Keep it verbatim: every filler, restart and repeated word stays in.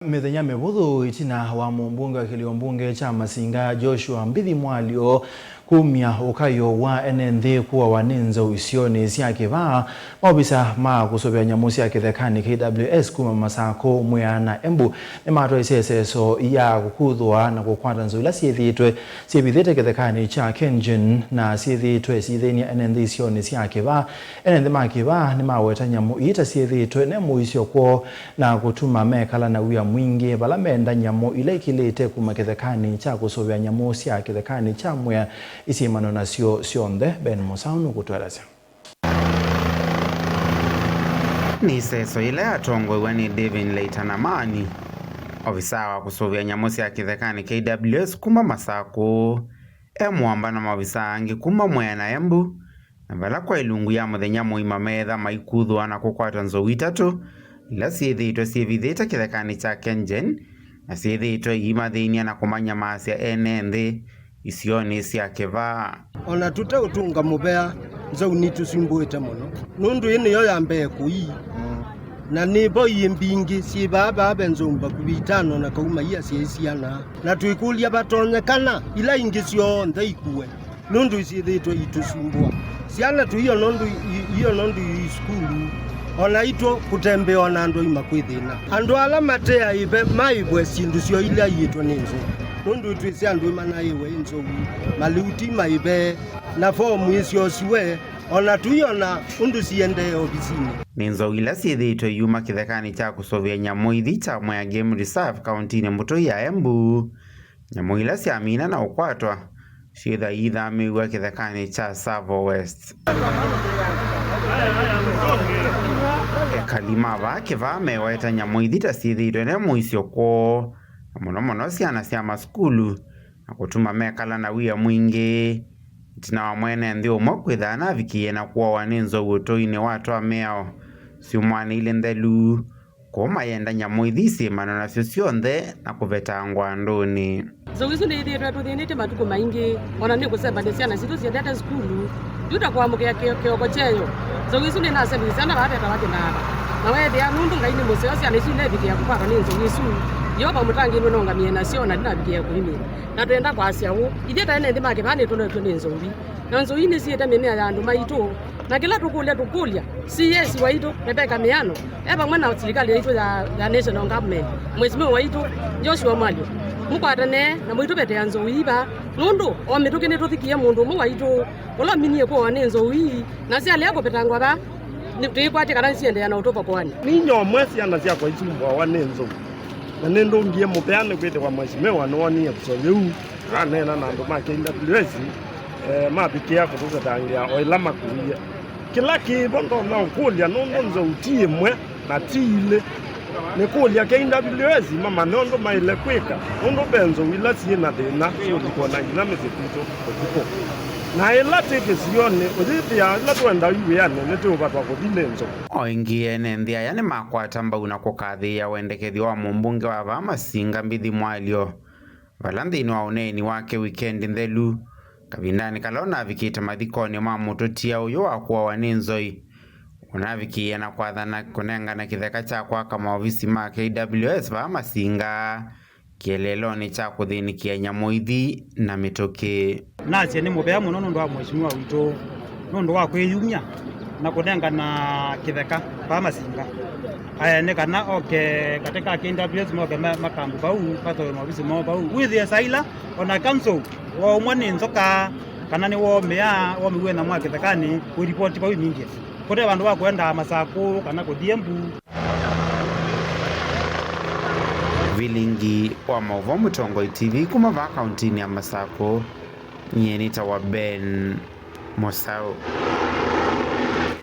Mĩthenya mĩvũthũ ĩtina wa mũmbunge wa kĩlio mbunge kya Masinga Joshua Mbithi Mwalyo kumya ũkayo wa ene nthĩ kũawa nĩ nzou isionĩ sya Kĩvaa, maovisa ma kũsũvĩa nyamũ sya kĩthekanĩ K W S kuma Masakũ, Mwea na Embu nĩmatwaisye ĩseso ya kũkuthũa na kũkwata nzou ila syĩthĩĩtwe syĩvithĩte kĩthekanĩ kya Kengen na syĩthĩĩtwe syĩthĩny'a ene nthĩ isionĩ sya Kĩvaa. Ene nthĩ ma Kĩvaa nĩmaweta nyamũ ii ta syĩthĩĩtwe ne mũisyo kwoo na kũtuma mekala na wia mwingĩ vala menda nyamũ ila ikĩlĩte kuma kĩthekanĩ kya kũsũvĩa nyamũ sya kĩthekanĩ kya Mwea isyĩmano nasyo syonthe. Ben Mũsaũ nũkũtũelesya. Nĩ ĩseso yĩla yatongoew'a nĩ Devin Leitanamani, ovisaa wa kũsũvĩa nyamũ sya kĩthekanĩ K W S kuma Masakũ, e mũamba na maovisaa angĩ kuma Mwea na Embu, na vala kwa ilungu ya mũthenya mũima meetha maikuthũa na kũkwata nzou itatũ ila syĩthĩĩtwe syĩvithĩte kĩthekanĩ kya Kengen, na syĩthĩĩtwe iimathĩny'a na kũmanyamaasya ene nthĩ isionĩ sya Kĩvaa. O na tũteũtũnga mũvea, nzou nitũsumbũĩte mũno, nũndũ ĩĩ nĩyo ya mbee kũi, na nĩ vo iĩ mbingĩ syĩ vaa vaa ve nzou vakuvĩ itano na kauma iasyaĩ syana, na twĩkũlya vatonyekana ila ingĩ syonthe ikuwe, nũndũ isyĩthĩĩtwe itũsumbũa. Syana tũiona ũndũ i-, iona ũndũ i sukulu, o naitũ kũtembea o na andũ aima kwĩ thĩna. Andũ ala mate aĩve maĩvwe syĩndũ syoo ila iĩtwe nĩ nzou, nũndũ twĩsĩ andũ ĩmanaĩwe ĩ nzou, maliuti maĩve, na fomu ĩsyosiwe, o na tũiona ũndũ siendee ovisinĩ. Nĩ nzou ila syĩthĩĩtwe iyuma kĩthekanĩ kya kũsũvĩa nyamũ ithi kya Mwea Game Reserve kauntinĩ mbũtũ ya Embu. Nyamũ ila syamina na ũkwatwa syĩtha iithamĩw'a kĩthekanĩ kya Tsavo West. Ekali ma vaa Kĩvaa meweta nyamũ ithi ta syĩthĩĩtwe ne mũisyo kwoo, na mũno mũno syana sya masukulu, na kũtuma mekala na wia mwingĩ, ĩtina wa mwene nthĩ ũmwe kwĩtha anavikĩie na kũawa nĩ nzou ũtũinĩ wa twa mĩao syumwanĩilye nthelu. Kũu mayenda nyamũ ithi isyĩmano nasyo syonthe na kũvetangwa andũnĩ. Nzou isu nĩithĩĩtwe tũthĩnĩte matukũ maingĩ, o na nĩ kũsemba nĩ syana sitũ syendete sukulu, yu ta kũamũkĩa kĩ-, kĩoko kyeyo. Nzou isu nĩnasembie syana vaa vetawa kĩndaata, na weethĩa nũndũ Ngai nĩ mũseo, syana isu inevikĩa kũkwatwa nĩ nzou isu. Yeova mũtangĩĩlwe nongamie nasyo, na ndinavikĩa kũimĩĩa. Na twenda kwasya ũũ, ithyĩ ta ene nthĩ ma Kĩvaa nĩtũnetw'e nĩ nzou ii, na nzou ii nĩsiĩte mĩmea ya andũ maitũ. Na kĩla tũkũlya, tũkũlya C S waitũ, Rebecca Mĩano, e vamwe na silikalĩ yaitũ ya, ya national government, Mheshimiwa waitũ Joshua Mwalyo, mũkwatane na mũitũvetea nzou ii vaa, nũndũ o mĩtũkĩ nĩtũthikie mũndũ ũmwe waitũ ũla ũminie kũawa nĩ nzou ii, na syalea kũvetangwa vaa, nĩ, tũikwatya kana nĩsiendeea na ũtũthokoany'a. Ninyie ũmwe syana syakwa isumbũawa nĩ nzou, na nĩndũngie mũvea nĩkwĩthĩwa Mheshimiwa nĩwonie ĩvuso yĩu. Aneena na andũ ma K W S, eh, mavikĩa kũtũvetangĩa o ĩla makũie. Kĩla kĩ vo ndonya ũkũlya, nũndũ nzou ti ĩmwe na ti ilĩ. Nĩkũlya K W S mamanye ũndũ maĩle kwĩka, nũndũ ve nzou ila syĩ na thĩna syũlikwa na nginya mĩsyĩ kwitũ ũtukũ. Na ĩla twĩ kĩsionĩ, ũyĩthĩa ĩla twenda wĩanĩ nĩtũũvatwa kũthi nĩ nzou. O ĩngĩ, ene nthĩ aya nĩmakwata mbau na kũkathĩĩa wendekethyo wa mũmbunge wa vaa Masinga Mbithi Mwalyo, vala nthĩnĩ wa ũneeni wake wikendi nthelu, kavindanĩ kala ũnavikĩte mathikonĩ ma mũtũtia ũyũ wa kũawa nĩ nzou, ũnavikĩie na kwathana kũnengane kĩtheka kya kwaka maovisi ma K W S vaa Masinga, kĩeleelonĩ kya kũthĩnĩkĩa nyamũ ithi na mĩtũkĩ. Nasye nĩ mũvea mũno nũndũ wa Mheshimiwa witũ, nũndũ wa kwĩyumya na kũnengana kĩtheka vaa Masinga. Ae, nĩ kana oke katĩ ka K W S moke ma-, makambu vau, matoe maovisi moo vau. Wĩthĩe saa ila, o na council waumwa nĩ nzoka, kana nĩwomĩa, womĩw'e nyamũ ya kĩthekanĩ, kũripoti vau imingĩ. Kũte vandũ va kũendaa Masakũ kana kũthi Embu. Vilingi wa maũvoo Mũtongoi T V kuma vaa kauntinĩ ya Masakũ, nyie nĩtawa Ben Mũsaũ.